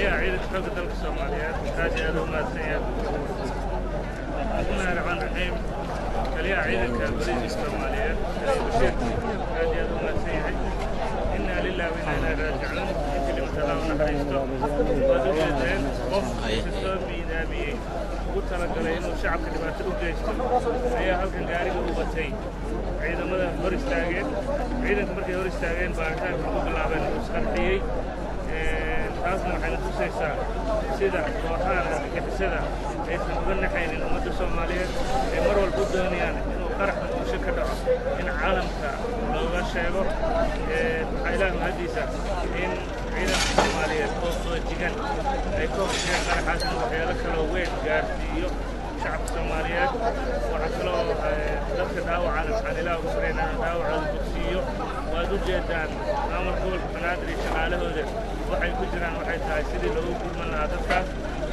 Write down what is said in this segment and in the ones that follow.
Taliyaha ciidanka xoogga dalka Soomaaliyeed aad iyo aad u mahadsan yahay. Bismillahi Raxmaan Raxiim. Taliyaha ciidanka booliiska Soomaaliyeed, Taliya Bashiir, aad iyo aad u mahadsan yahay. Innaa lillahi wa innaa ilayhi raajicuun. Intii dhimata Allah u naxariisto. Waad u jeedeen, qof isa soo miidaamiyey, ugu talagalay inuu shacabka dhibaato u geysto ayaa halkan gaariga u watay. Ciidamada hor istaageen. Ciidanka markay hor istaageen, baaritaanka ugu bilaabeen, uu isqarxiyey. Taasna waxayna tusaysaa sida kooxahan argagixisada aysan uga naxaynin ummadda Soomaaliyeed, ay mar walba u doonayaan inuu qarax Muqdisho ka dhaco in caalamka looga sheego. Waxaa Ilaah mahaddiisa in ciidanka Soomaaliyeed oo foojigan ay ka hortageen qaraxaas inuu waxyaalo kaloo weyn gaarsiiyo shacabka Soomaaliyeed. Waxaa kaloo dadka dhaawacana waxaan Ilaah uga baryaynaa inuu dhaawacooda bogsiiyo. Waad u jeedaan, maamulka gobolka Banaadir iyo shaqaalahooda waxay ku jiraan waxay tahay sidii loogu gurman lahaa dadkaas,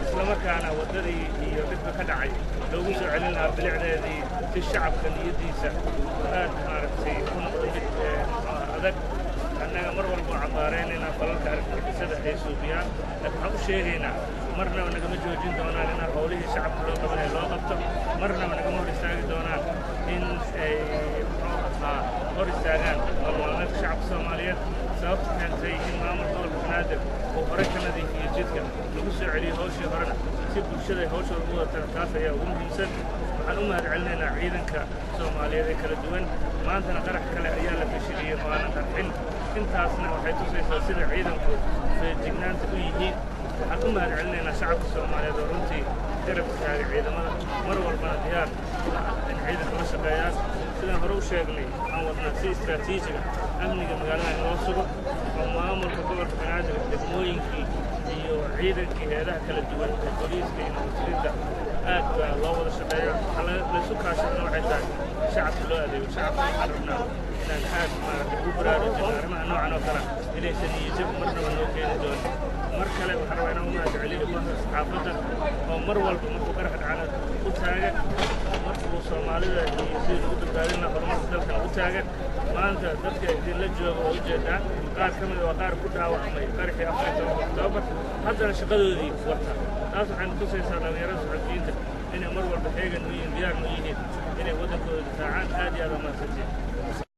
islamarkaana waddadii iyo dhibka ka dhacay loogu soo celin lahaa bilicdeedii, si shacabka niyaddiisa aad maaragtay u noqdo mid adag. Annaga mar walba oo cambaaraynaynaa falalka argagixisada ay suubiyaan, laakiin waxaan u sheegaynaa marnaba nagama joojin doonaan inaan howlihii shacabka loo qabanayo loo qabto. Marnaba nagama hor istaagi doonaan in ay, muxuu ahaa, hor istaagaan nolol maalmeedka shacabka Soomaaliyeed. Sababta keentay in maamulka gobolka Banaadir uu horey ka nadiifiyo jidka, lagu soo celiyo hawshii horena, si bulshada ay hawshooda u wadatana, taas ayaa ugu muhiimsan. Waxaan u mahad celinaynaa ciidanka Soomaaliyeed ee kala duwan. Maantana qarax kale ayaa la fashiliyey oo aanan qarxin. Intaasna waxay tusaysaa sida ciidanku feejignaanta u yihiin. Waxaan u mahad celinaynaa shacabka Soomaaliyeed oo runtii garab istaaga ciidamada, mar walbana diyaar ula ah in ciidanka la shaqeeyaan. Sidaan hore u sheegnay, waxaan wadnaa si istiraatiijiga amniga magaalada in loo sugo, oo maamulka gobolka Banaadir, degmooyinkii iyo ciidankii, heedaha kala duwan ee booliiska iyo nabadgelyada aad baa loo wada shaqeeya. Waxaa laysu kaashadana waxay tahay shacabka loo adeego. Shacabka waxaan rabnaa inaan aad maaragtay ugu baraarujino arrimaha noocan oo kale inaysan niyajab marnaba noo keeni doonin. Mar kale waxaan rabaa inaan u mahad celiyo bahda saxaafadda oo mar walba markuu qarax dhacana u taagan, markuu Soomaalida iyo sidii lagu badbaadin lahaa horumarka dalkana u taagan. Maanta dadka idinla jooga oo ujeedaan, qaar ka mida waa qaar ku dhaawacmay qaraxii 14-ka Oktoobar, haddana shaqadoodii wata. Taas waxayna tusaysaa dhallinyarada saxafiyiinta inay mar walba heegan u yihiin, diyaarna u yihiin inay waddankooda difaacaan. Aad iyo aad u mahadsantiin.